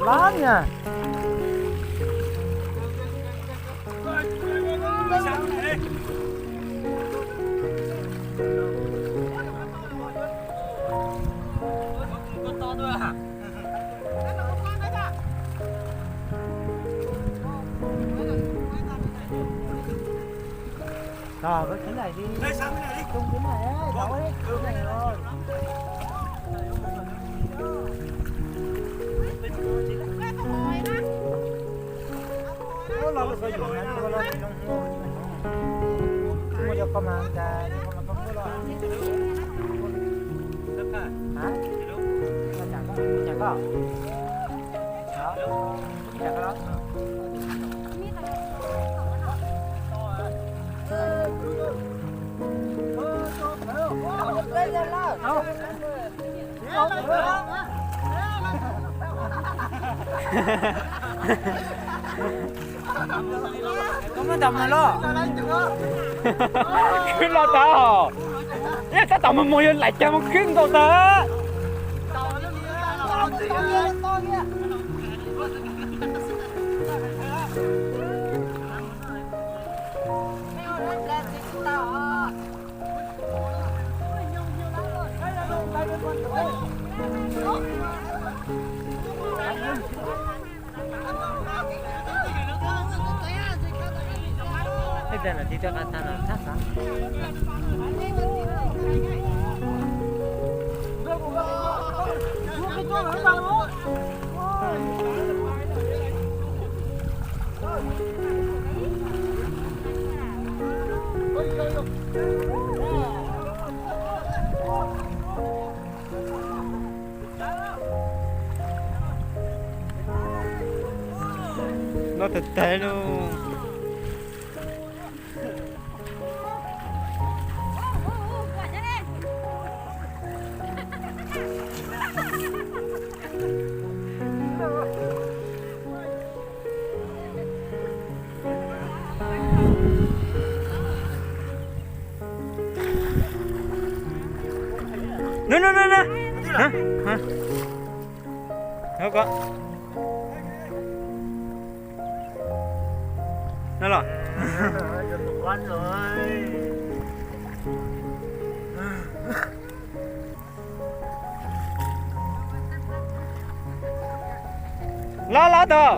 Lab nha. Rồi, có chuyến này đi. Chung chuyến này ấy, cháu ấy, chuyến này rồi. Ủa, lo lus có dụ mà, lo lus không mua. Mua cho con mà, cho con mà con mua lo. Hả? Lo chả có, chả có. Đó. Koj muab ntaus mos los. Khwb los tag os. Tab tom mus mus yog laim cag mus khwb nkaus tag. Tej dag no tiv rov qab tag no thab xav. No tag tag lauj. Nov nov nov nov. Nov ko. Nov los. Los los tod.